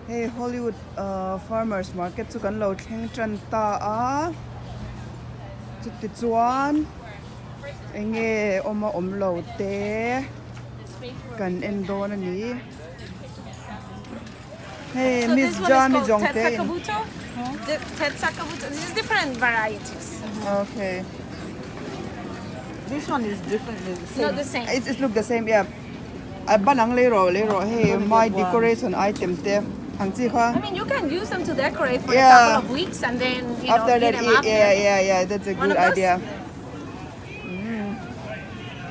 Hei Hollywood farmers market chu kan lo thleng tan ta a chuti chuan eng nge awm a awm lo te kan en dawn a ni hei miss Jami Jongte in okay This one is different the same it look the same yeah. A ban ang lei rawh lei rawh hei my decoration item te ang chi kha. I mean you can use them to decorate for Yeah. a couple of weeks and then you know After eat that them eat after. yeah yeah yeah that's a One good of those? idea. Mm.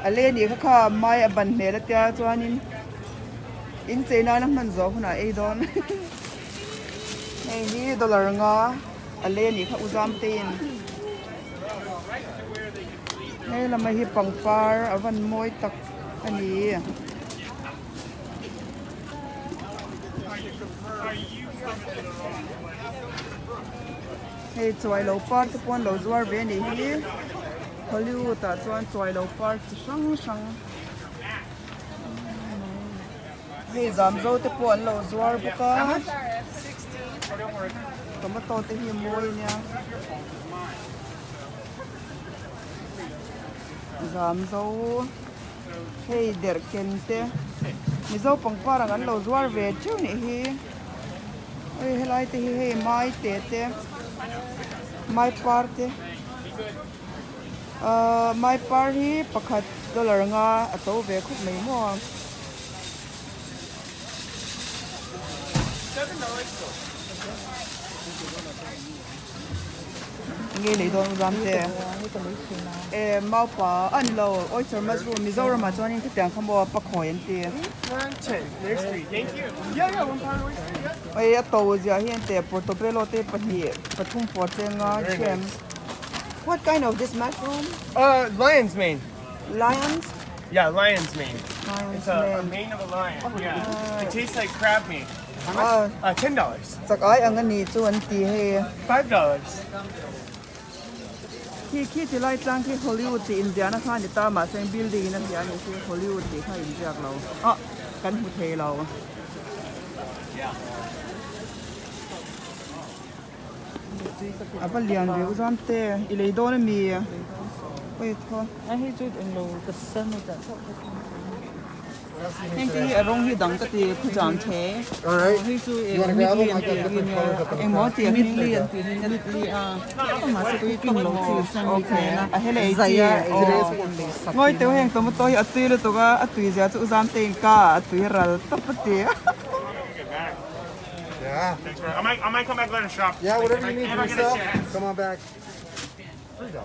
A le ni kha kha mai a ban hmel atia chuanin in chei nana hman zawh hunah ei dawn. Hei hi dollar nga a le ni kha uzam te in. Hei lama hi pangpar a van mawi tak a ni. Hei chuai lo par te pawh an lo zuar ve a nih hi Hollywood ah chuan chuai lo par chi hrang hrang hei zamzo te pawh an lo zuar bawk a tomato te hi mawi a nia. Zamzo hei derh ken te Mizo pangpar ang an lo zuar ve teuh nih hi hei helai te hi hei mai te te mai par te ahh mai par hi pakhat dollar anga a to ve khawp mai maw. Nge lei dawn zam te e maupa a ni lo oyster mushroom Mizoram ah chuanin khitiang kha maw pakhawi an ti hei a to ziah hi an ti portobello te pahnih pathum fawr te anga chem what kind of this mushroom Uh, lion's mane. lions Yeah, lion's mane. Lion's It's a, a mane. mane of a lion. Yeah. It tastes like crab meat. Ah. $10. Chak ai ang a ni chu an ti hei. $5. Khi khi ti lai tlang khi Hollywood tih inziahna kha a ni ta mahse building in a hria a nih khi Hollywood tih kha a inziak lo ah kan hmu thei lo. A va lian ve u zam te i lei dawn a mi oi thaw. A hei chu englo ka sam a dah chauh bawk a. Heng te hi a rawng hi dang ka ti khuchang the. Hei chu mitli an tih hi nia. Engmaw tih a hming? Mitli an tih hi nia mitli a. Mahse cooking lo chi sang hi Okay. nia. A helei chi. Zai a ei lei sak. Ngawi teuh heng tomato hi a tui lutuk a, a tui zia chu u zam te in ka a tui ral tawp a ti. Yeah. Thanks, bro. I might, I might come back later and shop. Yeah, whatever you need If for I get a yourself, chance. come on back. $3.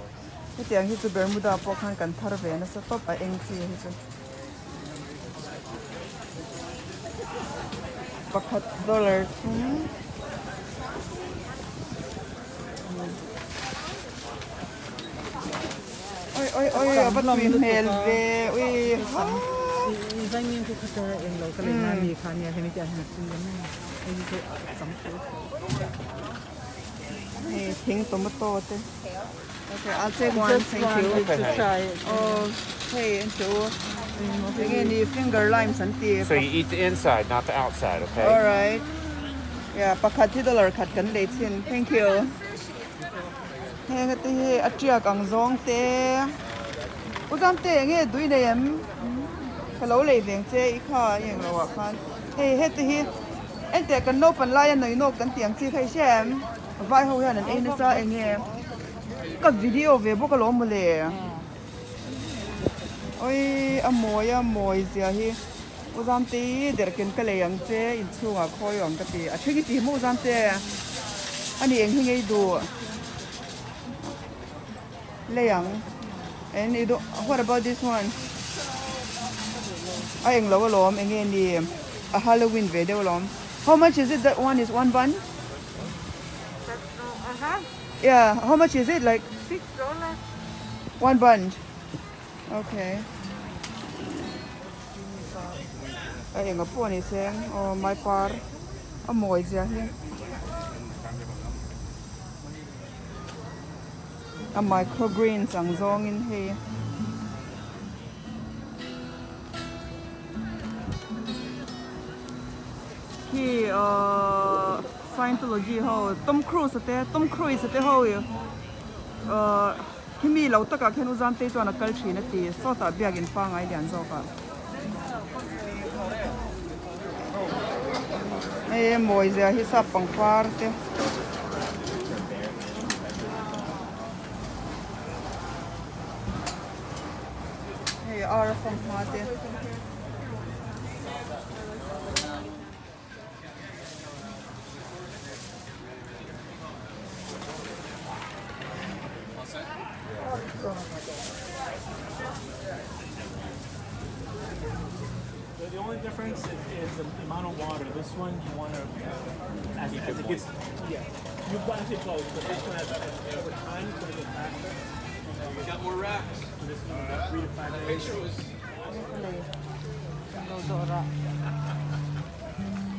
Hetiang hi chu Bermuda pawh khan kan thar ve nasa tawp a eng chi hi chu. Pakhat dollar thum. Oi oi oi a va tui hmel ve ui ha. Hei thing tomato te. Okay, I'll take one. Thank you. Oh, hei an chu. Enge ni finger limes an ti. So you eat the inside, not the outside, okay? All right. Yeah, pakhat hi dollar khat kan lei thin. Thank you. Heng te hi a tiak ang zawng te. Uzam te enge dui nei em? Ka lo lei veng che i kha eng lo ah khan. Hei he te hi ente kan naupan lai a noi nawk kan ti ang chi kha i hria em? Vai ho hian an ei nasa enge ka video ve bawk alawm mawle oi a mawi a mawi zia hi u Zamte i derhken ka lei ang che inchhungah khawi ang ka ti a then i ti maw u Zamte a ni eng hi ngei duh lei ang and i duh what about this one a eng lo alawm enge ni a Halloween ve deuh alawm how much is it that one is one bun. Yeah, how much is it? Like $6. One bunch. Okay. A enga pawh ni seng aw mai par a mawi zia hi a microgreens ang zawngin hei khi ahh. Scientology ho Tom Cruise a te Tom Cruise a te ho i ahh khimi lo takah khian u Zamtei chuan a kal thin a ti sawtah biakin pangai lian zawk ah hei mawi zia hi sap pangpar te. Hei ar a fanghma te. The only difference is, is the amount of water. This one you want to, as, as it gets, yeah, you actually both, but this one as, as over time it's going to get faster. We got more racks. So this one about 3 to 5 days.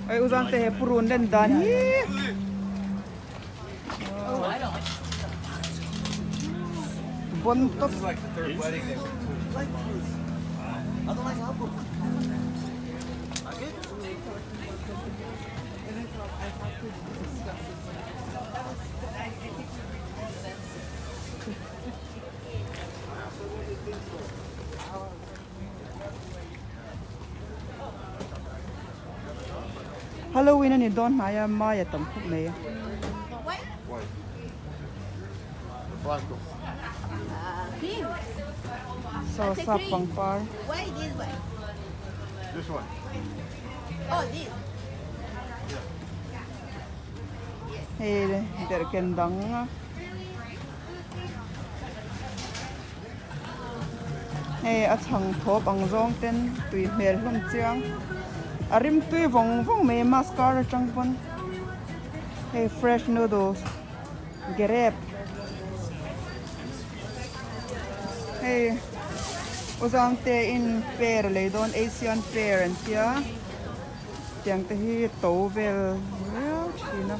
Oi uzan te he purun len dan hi. Bon top. Halloween a ni dawn hnai a mai a tam khawp mai. Saw sap pangpar. Hei derhken dang a. Hei a chhang thawp ang zawng ten tui hmel hlawm chiang a rim tui vawng vawng mai a mascara atang pawn hei fresh noodles grape hei awzang te in pear a lei dawn asian pear an tia tiang te hi to vel riau thin a.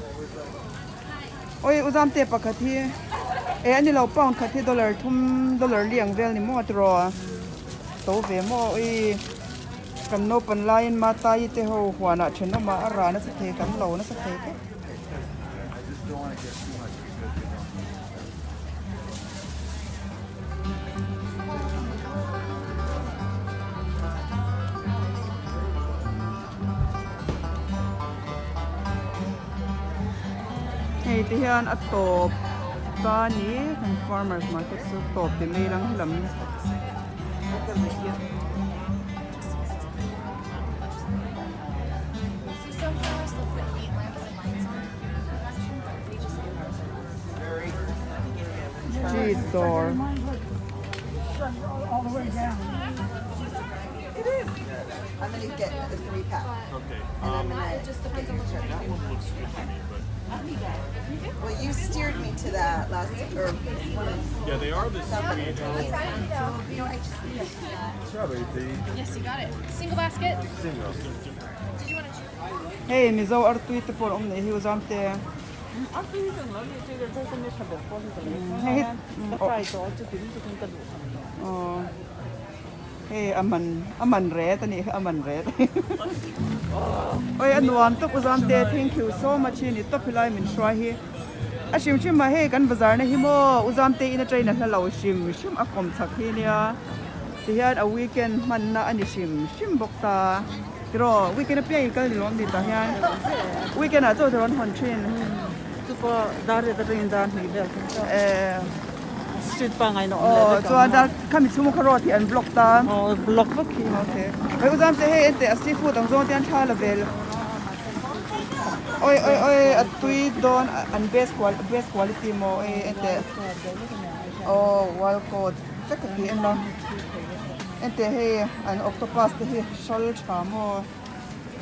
Awi uzam te pakhat hi e ani lo pound khat hi dollar thum dollar li ang vel ni maw tiraw to ve maw awi kan naupan laiin matayi te ho huanah thenawmah a rah nasa thei kan lo nasa thei khawp. Hei ti hian a tawp ta a ni kan farmers market chu tawp ti mai lang hi lam. Cheese dawr. It is. I'm gonna get the 3 pack. Okay. And I'm gonna It just depends on what you're That one looks good to me, but Well, you steered me to that last or one of yeah, they are the sweet. Strawberry tea. Yes, you got it. Single basket. Single. Did you want to choose? Hei Mizo artui te pawh an awm nei hi u Zamte. Hei hi aw. Hei a man a man ret a nih kha a man ret oi a nuam tawp u Zamte thank you so much hi ni tawp helai min hruai hi a hrim hrim a hei kan bazar na hi maw u Zamte in atangin a hla lo hrim hrim a kawm chak hi nia tihian a weekend hmanna a ni hrim hrim bawk ta tiraw weekend apiang in kal ni lawm ni tah hian weekend ah chaw te rawn hawn thin chupawh dar riat atangin dar hnih vel eh. Street pangai na awm leh vek ang. Chuan dar khami chhunga kha road hi an block ta. Aw block vek hi. Okay. Hei uzam te hei ente a seafood ang zawng te an tha la vel. Oi oi oi a tui dawn an best qual best quality maw oi ente. Aw wild caught vek a ti em a. Ente hei an octopus te hi hral tha maw.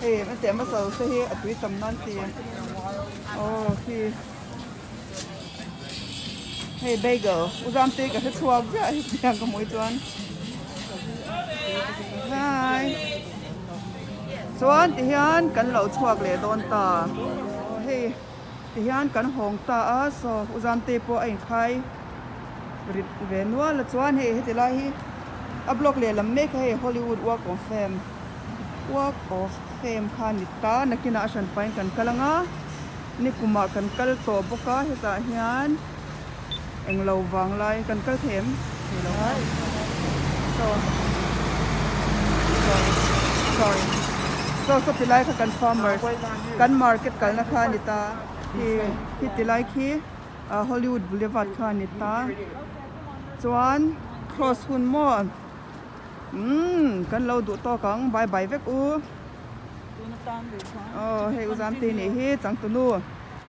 Hei ente mussel te hi a tui tam nan ti. Aw khi. Hei bagel u Zamtei ka hre chhuak ziah a hetiang ka hmuh hi chuan hi chuan tihian kan lo chhuak leh dawn ta hei tihian kan hawng ta a saw u Zamtei pawh a inkhai rit ve nual a chuan hei heti lai hi a block lehlam mek a hei Hollywood walk of fame walk of fame kha a ni ta nakinah a hran pahin kan kal ang a. Nikumah kan kal tawh bawk a, hetah hian englo vang lai kan kal thei em? Thei lo a. Saw sorry sorry saw saw ti lai kha kan farmers kan market kalna kha a ni ta khi khi ti lai khi Hollywood Boulevard kha a ni ta chuan cross hun maw umm kan lo duh tawk ang bye bye vek u. Aw hei u Zamtei nih hi changtunu.